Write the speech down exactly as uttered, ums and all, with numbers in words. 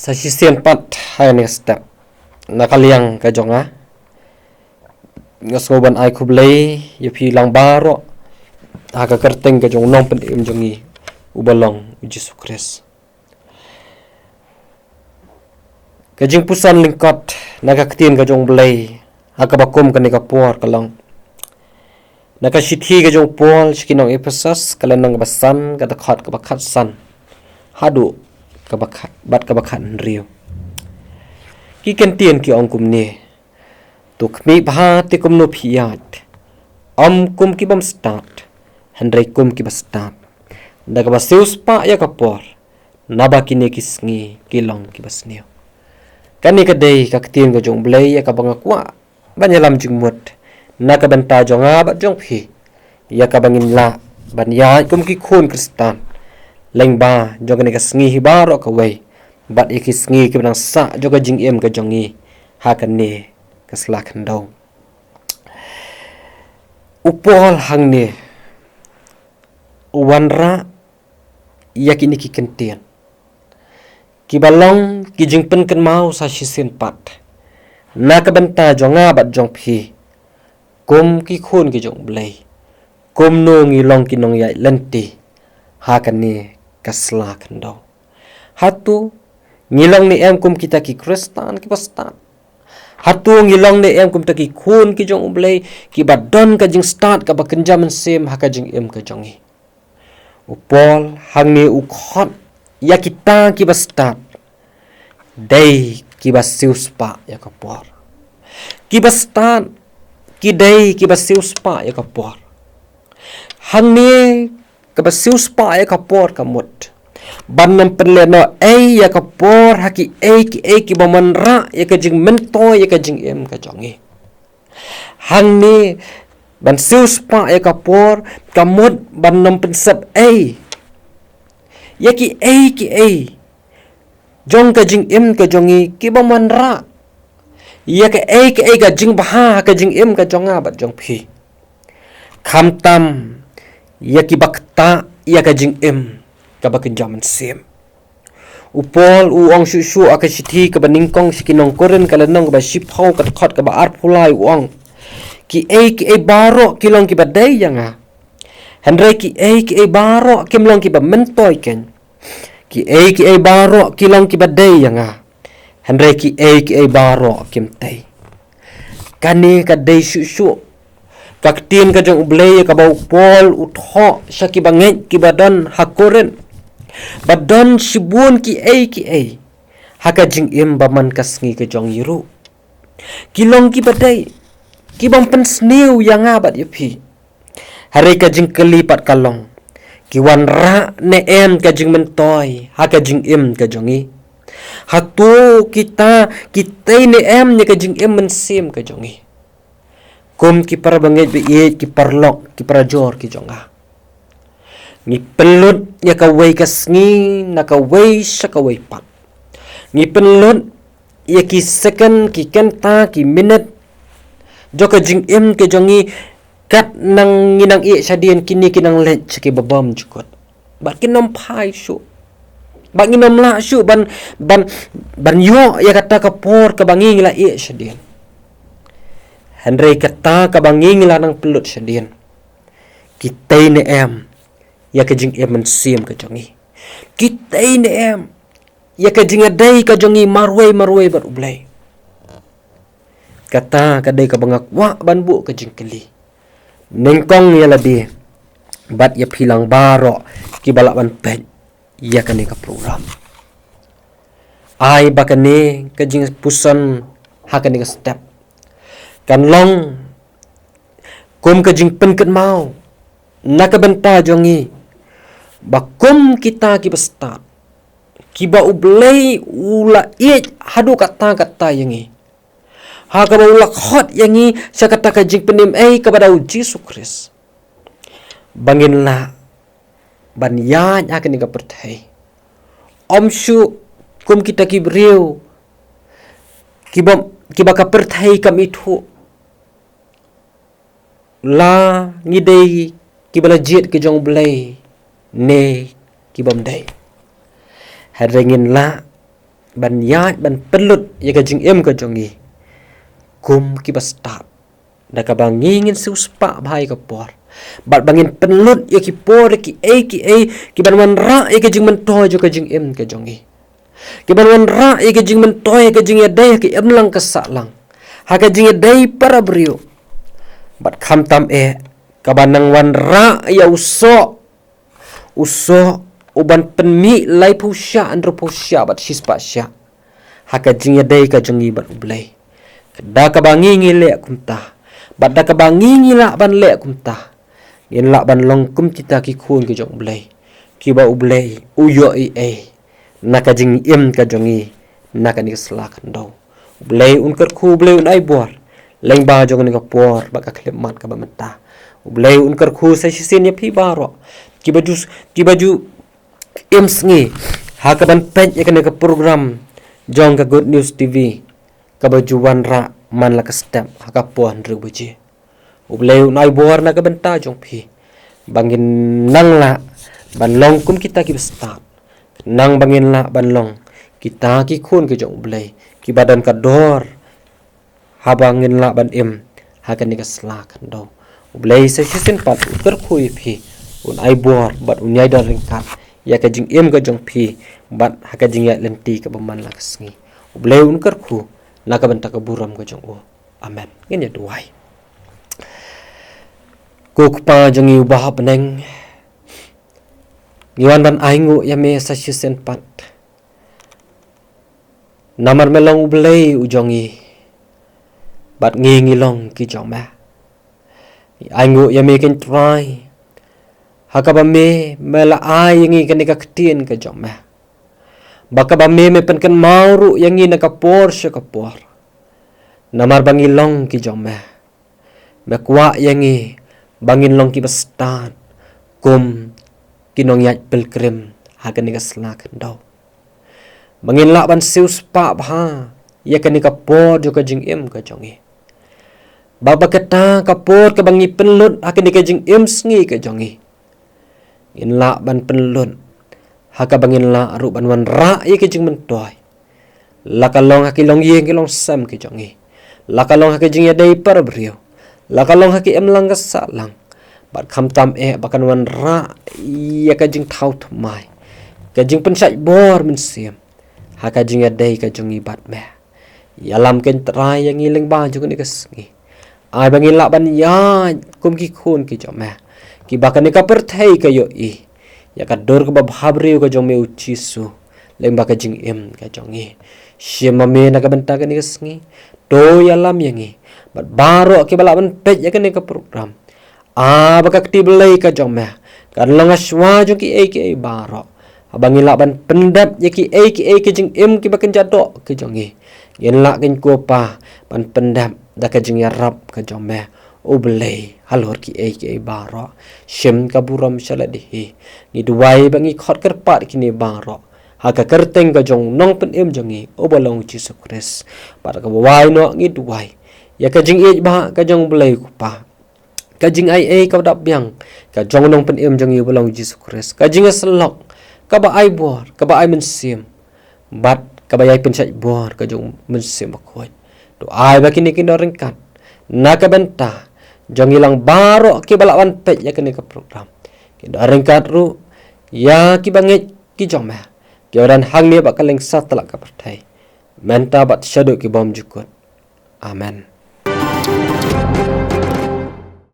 Sa shisien pat ha kane ka step, na ka liang ka jong nga, nga sngew ban ai khublei ïa phi lang baroh ha ka kyrteng ka jong u Nongpynim jong ngi, uba long u Jisu Khrist. Ka jingpuson lyngkot na ka ktien ka jong u Blei ha kaba kum kane ka por ka long na ka shithi ka jong u Paul sha ki nong Ephesos, ka lynnong kaba san, ka dkhot kaba khatsan haduh kaba khat, bad kaba khathynriew. Ki kyntien ki ong kumne: To khmih bha te kumno phi ïaid, ym kum ki bym stad, hynrei kum kiba stad, da kaba siewspah ïa ka por, naba kine ki sngi ki long kiba sniew. Kane ka dei ka ktien ka jong u Blei ïa kaba nga kwah ban ïalam jingmut na ka bynta jong nga bad jong phi, ïa kaba ngin lah ban ïaid kum ki khun Khristan lyngba jong kane ka sngi hi baroh kawei, bad ïa ki sngi kiba dang sah jong ka jingim ka jong ngi ha kane ka sla khyndew. U Paul hangne u wanrah ïa kine ki kyntien kiba long ki jingpynkynmaw sa shisien pat na ka bynta jong nga bad jong phi, kum ki khun ki jong u Blei, kumno ngi long ki nongïaid lynti ha kane ka sla khyndew. Hato ngi long ne em kum kita ki Khristan kiba stad? Hato ngi long ne em kum kita ki khun ki jong u Blei kiba don ka jingstad kaba kynja mynsiem ha ka jingim ka jong ngi? U Paul hangne u khot ïa kita kiba stad, dei kiba siewspah ïa ka por. Kiba stad ki dei kiba siewspah ïa ka por. Hangne kaba siewspah ïa ka por ka mut ban ym pynlehnohei ïa ka por ha kiei kiei ki bym wanrah ïa ka jingmyntoi ïa ka jingim ka jong ngi. Hangne ban siewspah ïa ka por ka mut ban ym pynsep ei ïa kiei kiei jong ka jingim ka jong ngi ki bym wanrah ïa kaei kaei ka jingbha ha ka jingim ka jong nga bad jong phi, khamtam ïa kiba ktah ïa ka jingim kaba kynja mynsiem. U Paul u ong shuh shuh ha ka shithi kaba nyngkong sha ki nong Korinth, ka lynnong kaba shiphew, ka dkhot kaba arphew lai, u ong: Kiei kiei baroh ki long kiba dei ïa nga, hynrei kiei kiei baroh kim long kiba myntoi keiñ. Kiei kiei baroh ki long kiba dei ïa nga, hynrei kiei kiei baroh kim tei. Kane ka dei shuh shuh ka ktien ka jong u Blei ïa kaba u Paul u thoh sha kiba ngeit kiba don ha Korinth, ba don shibun kiei kiei ha ka jingim ba man ka sngi ka jong ngi ruh. Ki long kiba dei, ki bym pynsniew ïa nga bad ïa phi. Hynrei ka jingkylli pat ka long, ki wanrah ne em ka jingmyntoi ha ka jingim ka jong ngi? Hato kita ki tei ne em ïa ka jingim mynsiem ka jong ngi? Kum ki parabangeit ba ïeit, ki paralok, ki parajor ki jong nga, ngi pynlut ïa kawei ka sngi na kawei sha kawei pat. Ngi pynlut ïa ki second, ki kynta, ki minit jong ka jingim ka jong ngi, kat nang ngi nang ïeh shadien, kine ki nang leit sha kiba bymjukut. Bad kin ym phai shuh, bad ngin ym lah shuh ban, ban, ban ïoh ïa kata ka por kaba ngi ngi la ïeh shadien. Hynrei kata kaba ngi ngi la nang pynlut shadien, ki tei ne em ïa ka jingim mynsiem ka jong ngi? Ki tei ne em ïa ka jingïadei ka jong ngi marwei marwei bad u Blei? Kata ka dei kaba nga kwah ban buh ka jingkylli nyngkong ïa lade bad ïa phi lang baroh kiba lah ban peit ïa kane ka program. Ai ba kane ka jingpuson ha kane ka step kan long kum ka jingpynkynmaw na ka bynta jong ngi, ba kum kita kiba stad, kiba u Blei u la ïeit haduh katta katta ïa ngi, ha kaba u la khot ïa ngi sha kata ka jingpynim ei kaba da u Jisu Khrist, ba ngin lah ban ïaid ha kane ka pyrthei. Ym shuh kum kita ki briew kiba, kiba ka pyrthei kam ithuh. La ngi dei kiba la jied ki jong u Blei ne kibym dei. Hynrei ngin lah ban ïaid ban pynlut ïa ka jingim ka jong ngi kum ki bastad. Da kaba ngi ngin siewspah bha ïa ka por, bad ba ngin pynlut ïa ki por ïa ki ei ki ei ki ban wanrah ïa ka jingmyntoi jong ka jingim ka jong ngi, ki ban wanrah ïa ka jingmyntoi ïa ka jingïadei ha ka imlang ka sahlang, ha ka jingïadei para briew. Bad khamtam eh kaba nang wanrah ïa u soh, u soh u ban pynmih laiphew shah, hynriewphew shah bad shispah shah ha ka jingïadei ka jong ngi bad U Blei. Da kaba ngi ngi leh kumta, bad da kaba ngi ngi lah ban leh kumta, ngin lah ban long kum kita ki khun ki jong U Blei, kiba U Blei u ïohi ei na ka jingim ka jong ngi na kane ka sla khyndew. U Blei un kyrkhu, U Blei un ai bor lyngba jong kane ka por bad ka khyllipmat kaba mynta. U Blei un kyrkhu sa shisien ïa phi baroh kiba ju, kiba ju im sngi ha kaban peit ïa kane ka program jong ka Good News T V, kaba ju wanrah man la ka step ha ka por hynriew baje. U Blei un ai bor na ka bynta jong phi, ba ngin nang lah ban long kum kita ki bastad, nang ba ngin lah ban long kita ki khun ki jong U Blei kiba don ka dor, haba ngin lah ban im ha kane ka sla khyndew. U Blei sa shisien pat un kyrkhu ïa phi, un ai bor bad un ïai don ryngkat ïa ka jingim ka jong phi bad ha ka jingïaid lynti kaba man la ka sngi. U Blei un kyrkhu na ka bynta ka burom ka jong u. Amen. Ngin ïa duwai. Ko Kpa jong ngi uba ha bneng, ngi wan ban ainguh ïa me sa shisien pat. Namar me long U Blei u jong ngi, bad ngi ngi long ki jong me. Ngi ainguh ïa me, ko Trai, ha kaba me, me la ai ïa ngi kane ka ktien ka jong me, ba kaba me, me pynkynmaw ruh ïa ngi na ka por sha ka por. Namar ba ngi long ki jong me, me kwah ïa ngi ba ngin long ki bastad kum ki nongïaid pilgrim ha kane ka sla khyndew, ba ngin lah ban siewspah bha ïa kane ka por jong ka jingim ka jong ngi, ba, ba kata ka por kaba ngi pynlut ha kane ka jingim sngi ka jong ngi, ngin lah ban pynlut ha kaba ngin lah ruh ban wanrah ïa ka jingmyntoi, la ka long ha ki longïing ki longsem ki jong ngi, la ka long ha ka jingïadei para briew, la ka long ha ka imlang ka sahlang, bad khamtam eh ba kan wanrah ïa ka jingthaw thymmai, ka jingpynshait bor mynsiem ha ka jingïadei ka jong ngi bad me. Ïalam, ko Trai, ïa ngi lyngba jong kane ka sngi. Ai ba ngin lah ban ïaid kum ki khun ki jong me, kiba kane ka pyrthei ka ïohi ïa ka dur kaba bhabriew ka jong me, U Jisu, lyngba ka jingim ka jong ngi. Shim ma me na ka bynta kane ka sngi. To ïalam ïa ngi bad baroh kiba lah ban peit ïa kane ka program. Ah, ba ka kti Blei ka jong me kan long ha shuwa jong ki ei ki ei baroh, haba ngin lah ban pyndep ïa ki ei ki ei ki jingim kiba kynja doh ki jong ngi. Ngin lah, ko Kpa, ban pyndep da ka jingïarap ka jong me, U Blei, halor ki ei ki ei baroh. Shim ka burom sha lade hi. Ngi duwai ba ngi khot kyrpad kine baroh ha ka kyrteng ka jong u Nongpynim jong ngi, uba long U Jisu Khrist. Bad kaba wai noh ngi duwai ïa ka jingïeit ba ka jong U Blei, ko Kpa, ka jingaiei kaba dap biang ka jong u Nongpynim jong ngi, uba long U Jisu Khrist, ka jingïasyllok kaba ai bor, kaba ai mynsiem, bad kaba ïai pynshait bor ka jong u Mynsiem Bakhuid. To ai ba kine kin don ryngkat na ka bynta jong ngi lang baroh kiba lah ban peit ïa kane ka program. Kin don ryngkat ruh ïa kiba ngeit ki jong me, kiba don hangne bad ha kylleng satlak ka pyrthei, mynta bad shaduh ki bymjukut. Amen.